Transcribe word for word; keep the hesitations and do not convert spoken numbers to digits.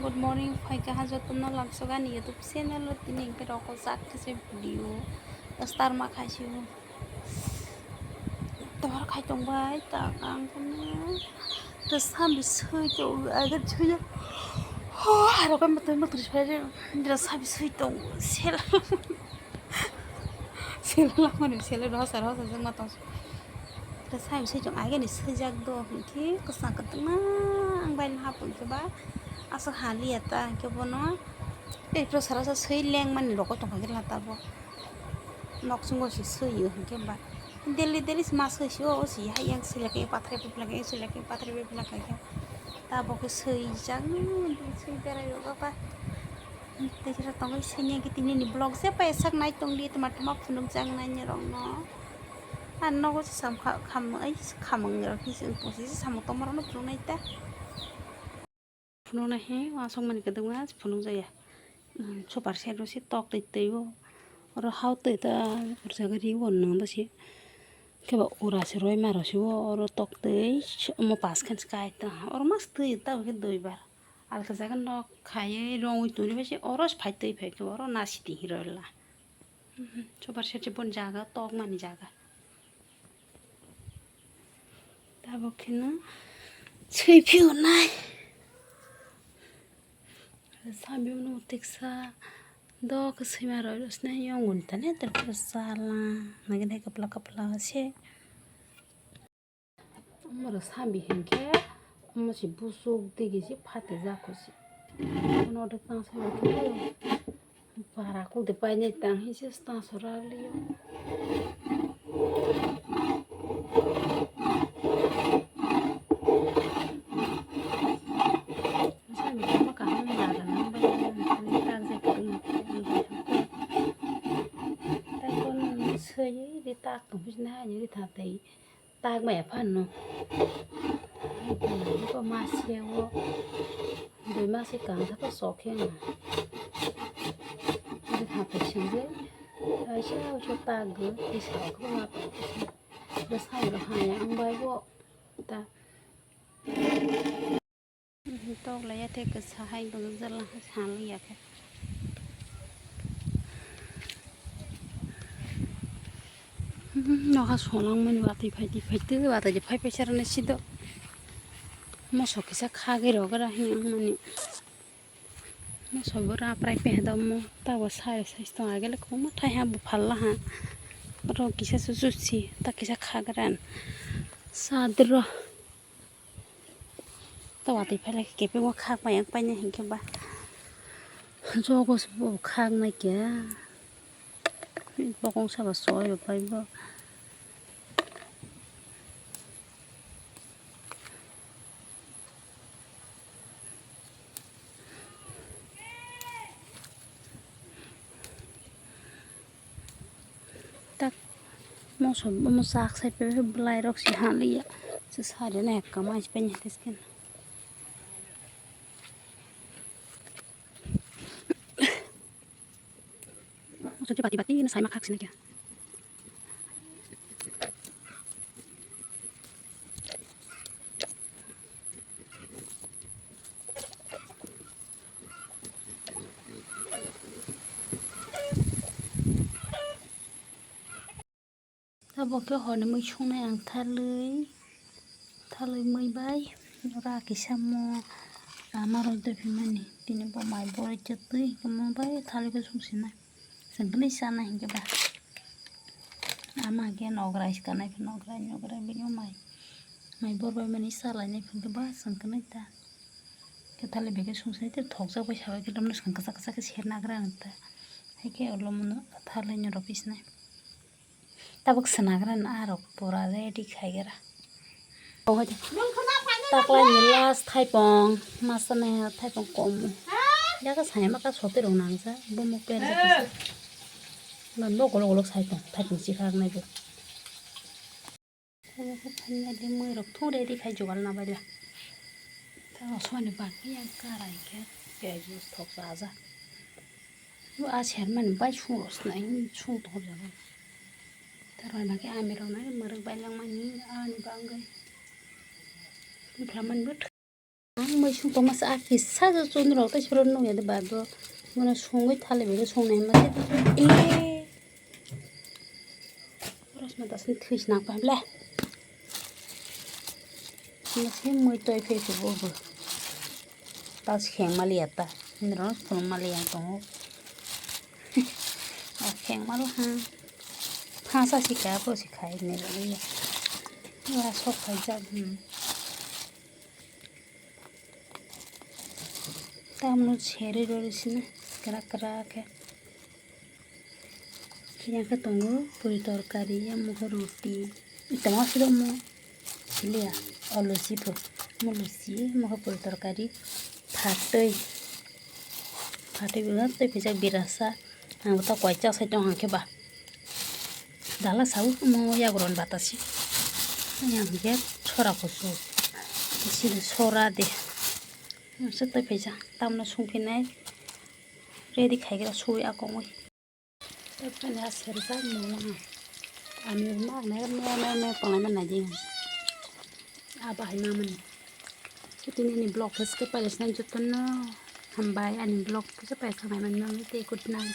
Good morning, phaikha ha jotono lamsok ani YouTube channel o. Tini hwnkhe rokojak khe se video star ma khaisio. Tohor khai tongbai ta ang kono. Rwsa bisui tong, agak chuya. Ho, aro kan betul betul sari. Rwsa bisui tong, sel. Sel lakmani sel rosa rosa jeng ma tong. Rwsa bisui tong, agak ni sejak do, hingke kesang ketengma ang bai hapung ke ba. Asok hali ya ta, hingke bono. Tei pro sara sa sui leng mani rokoi tongkha khe lata bo. Nok chungo se sui yo hingke ba. Daily daily se ma sui sio, o si hai yang sui lake pathre pipla ke sui lake pathre pipla ke. Ta bo ke sui jang sui berai yo ba. Tei sira tongoi sui ni tini ni vlog se pa esak nai tong di toma toma phunuk jang nai ni rok no. An nogo se sam kha kham ai khamang rok ni se posi se samung tongma rok no phunuk nai ta. Phunuknai he uansukmani kwdwkma phunukjakya. Super set rw se tok twi twi o. Oro hao twi ta purchak ri o nwng do se. Khe ba ura se roi ma rw se o. Oro tok twi omo pass khe kai ta. Oro mas twi ta khe dui bar. Alka jaga nok khaiwi rongwi tongri bai se oro phai twi phai khe oro nasi twi hiroi la. Super set se bon jaga tok mani jaga. Tabok kheno sui phiyonai. Samyung no tiksa dok swima roi rosna yong gun tane ter ter sala nagene kapla kapla se. Amoro sambi hinkhe amo si busuk digi si phati jako si. Ono de tang sambi khe. Para kok de painai tang hi se tang sora liyo. Masa ni tama kaham laga nang bai nang tang je kung. Tai kon soi de tak tong bis na ni ta tai. Tak maya phano. Ko mase o. Dui mase kang kha to sok khe na. Ari kha to singje. Ai sa o so tak go. Ti sa ko ma to. Bo sa ro ha ya ang bai bo. Ta. Tok laiya tei kwsa hai bwswk jala hai sanlaiya khe. Nokha solangmani watwi phai twi phai twi watwi de phai phai sarani sido. Moso kisa khagwi rogora hinwi wngmani. Moso bwra prai pehda mo tabo sai sai tong agele kwbangma thai ha buphal laha. Oro kisa chuchuk si ta kisa khagran sadro. Ta watwi phailai khe kepengma khak bai yang painai hinkhe ba. Jogo se bo khak nai khe. Bokong saba soi rok bai bo. Tak moso moso ak sai pe belai rok si ha liya. Se sari na ekka mai pe ni tisken. Moso bati bati na sai ma khak sini kya. Tabok khe horni mui sungnai ang thalwi, thalwi mui bai ora kisa mo ama rok dophimani tini bo mai borwi chatwi mo bai thalwi khe sungsinai. Chwng kwnwi chanai hinkhe ba. Ama hinkhe nogra iska nai phi nogra nogra bini mai. Mai bor bai mani salai nai phi ba chwng kwnwi ta. Khe thali bege sungsai te thokjak bai sabai khe lomno swkang kwchak kwchak khe ser nagra ang ta. Haikhe ulo muno thalai ni rw pis nai. Tabuk swnagra na arok pura ready khaigera. Taklai ni last thaipong masa nai thaipong kom. Yaga sai ma ka sote rok nangsa bumuk per ja kisa. Ban bo golok golok sai tong thaipong si khak nai bo. Omo khe finally mui rok thung ready khai jugal na bai la. Ta rosmani bagwi ang karai khe piyaj mos thok chaja. Bo a sermani bai sung rosnai sung thok jago. Ta roi bagwi ami rok nai mwrwk bai langmani ani bagwi. Wngkha mani bo. Mui sung tongma sa kisa jo chun rok tei soro nung ya de ba do. Mona sungwi thali bero sung nai ma se. Eh. Rosma das ni thwi sna pa ble. Mui toi phai phai bo bo. Tas kheng mali ya ta. Ni ro phun mali ya tongo. O kheng malo ha. Phasa si ka bo si khai ni ro ya. Ora sok khai ja. Hmm. Tamno seri rori sina kra kra khe. Yang khe tongo puri torkari, yang mokhe roti. Itama siro mo siliya, o lusi pho, mo lusi, mokhe puri torkari, phatwi. Phatwi biba tei pijak birasa. Ang bo ta koi cha sai tong hang khe ba. Dala sau mo yaguron batasi. Yang hingke sora kusu. Sini sora de. Masa tai phaisa. Tamno sungphinai. Ready khaigra sui akongwi. Tai phani a serjak mo. Ani ma ne me me me panglai ma nai ding. Aba hai ma mani. Tini ni vlog phas ke pailas nai jotono. Hambai ani vlog phas ke pailas nai mani. Te good night.